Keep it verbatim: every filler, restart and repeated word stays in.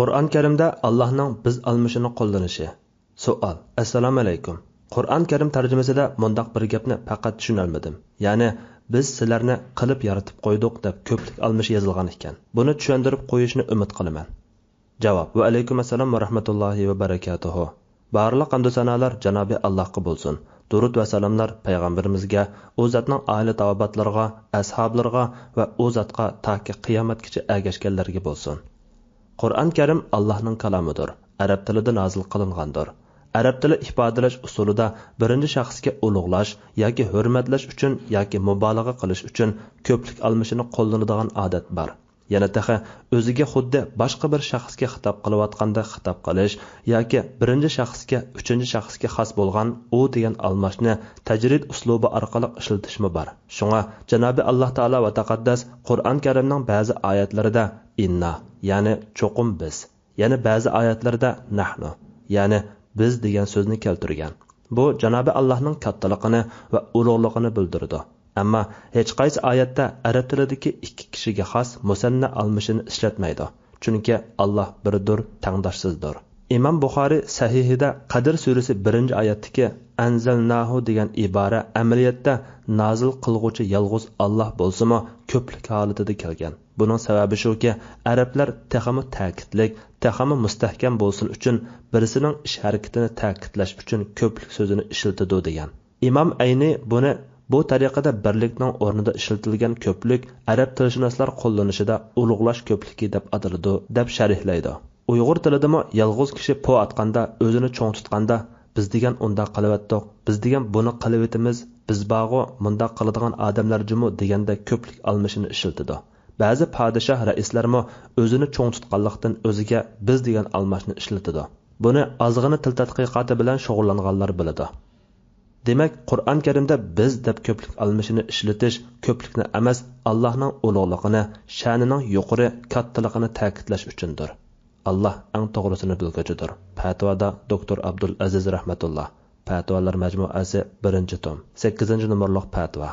قۇرئان كەرىمدە ئاللاھنىڭ بىز ئالمىشىنى قوللىنىشى. سوئال. ئەسسالامۇئەلەيكۇم. قۇرئان كەرىم تەرجىمىسىدە مۇنداق بىر گەپنى پەقەت چۈشىنەلمىدىم. يەنى، بىز سىلەرنى قىلىپ يارىتىپ قويدۇق دەپ كۆپلۈك ئالمىشى يېزىلغان ئىكەن. بۇنى چۈشەندۈرۈپ قويۇشنى ئۈمىد قىلىمەن. جاۋاب. ۋەئەلەيكۇم ئەسسالام ۋە رەھمەتۇللاھى ۋە بەرەكاتۇھۇ. بارلىق ھەمدۇ سانالار جانابى ئاللاھقا بولسۇن. دۇرۇد ۋە سالاملار پەيغەمبىرىمىزگە، ئۇ زاتنىڭ ئائىلە تاۋابىئاتلىرىغا، ئەسھابلىرىغا ۋە ئۇ زاتقا تاكى قىيامەتكىچە ئەگەشكەنلەرگە بولسۇن. قۇرئان كەرىم ئاللاھنىڭ كالامىدۇر، ئەرەب تىلىدا نازىل قىلىنغاندۇر. ئەرەب تىلى ئىپادىلەش ئۇسۇلىدا بىرىنچى شەخسكە ئۇلۇغلاش ياكى ھۆرمەتلەش ئۈچۈن ياكى مۇبالىغە قىلىش ئۈچۈن كۆپلۈك ئالمىشىنى قوللىنىدىغان ئادەت بار. يەنە تېخى ئۆزىگە خۇددى باشقا بىر شەخسكە خىتاب قىلىۋاتقاندەك خىتاب قىلىش ياكى بىرىنچى شەخسكە، ئۈچىنچى شەخسكە خاس بولغان ئۇ دېگەن ئالماشنى تەجرىد ئۇسلۇبى ئارقىلىق ئىشلىتىشمۇ بار. شۇڭا جانابى ئاللاھ تائالا ۋە تەقەددەس قۇرئان كەرىمنىڭ بەزى ئايەتلىرىدە ئىننا، يەنى چوقۇم بىز، يەنە بەزى ئايەتلىرىدە نەھنۇ، يەنى بىز دېگەن سۆزنى كەلتۈرگەن. بۇ جانابى ئاللاھنىڭ كاتتىلىقىنى ۋە ئۇلۇغلۇقىنى بىلدۈرىدۇ. ئەمما ھېچقايسى ئايەتتە ئەرەب تىلىدىكى ئىككى كىشىگە خاس مۇسەننە ئالمىشىنى ئىشلەتمەيدۇ. چۈنكى ئاللاھ بىردۇر، تەڭداشسىزدۇر. ئىمام بۇخارى سەھىھىدە قەدىر سۈرىسى بىرىنچى ئايەتتىكى ئەنزەلناھۇ دېگەن ئىبارە ئەمەلىيەتتە نازىل قىلغۇچى يالغۇز ئاللاھ بولسىمۇ، كۆپلۈك ھالىتىدە كەلگەن. بۇنىڭ سەۋەبى شۇكى، ئەرەبلەر تېخىمۇ تەكىتلىك، تېخىمۇ مۇستەھكەم بولسۇن ئۈچۈن، بىرسىنىڭ ئىش ھەرىكىتىنى تەكىتلەش ئۈچۈن كۆپلۈك سۆزىنى ئىشلىتىدۇ دېگەن. ئىمام ئەينى بۇنى بۇ تەرىقىدە بىرلىكنىڭ ئورنىدا ئىشلىتىلگەن كۆپلۈك ئەرەب تىلشۇناسلار قوللىنىشىدا ئۇلۇغلاش كۆپلۈكى دەپ ئاتىلىدۇ، دەپ شەرھلەيدۇ. ئۇيغۇر تىلىدىمۇ يالغۇز كىشى پو ئاتقاندا، ئۆزىنى چوڭ تۇتقاندا، بىز دېگەن ئۇنداق قىلىۋەتتۇق، بىز دېگەن بۇنى قىلىۋېتىمىز، بىز بارغۇ مۇنداق قىلىدىغان ئادەملەر جۇمۇ دېگەندەك كۆپلۈك ئالمىشىنى ئىشلىتىدۇ. بەزى پادىشاھ، رەئىسلەرمۇ ئۆزىنى چوڭ تۇتقانلىقتىن ئۆزىگە بىز دېگەن ئالماشنى ئىشلىتىدۇ. بۇنى ئازغىنە تىل تەتقىقاتى بىلەن شۇغۇللانغانلار بىلىدۇ. دېمەك، قۇرئان كەرىمدە بىز دەپ كۆپلۈك ئالمىشىنى ئىشلىتىش كۆپلۈكنى ئەمەس، ئاللاھنىڭ ئۇلۇغلۇقىنى، شەنىنىڭ يۇقىرى، كاتتىلىقىنى تەكىتلەش ئۈچۈندۇر. ئاللاھ ئەڭ توغرىسىنى بىلگۈچىدۇر. پەتىۋادا دوكتور ئابدۇل ئەزىز رەھمەتۇللا. پەتىۋالار مەجمۇئەسى، بىرىنچى توم، سەككىزىنچى نومۇرلۇق پەتىۋا.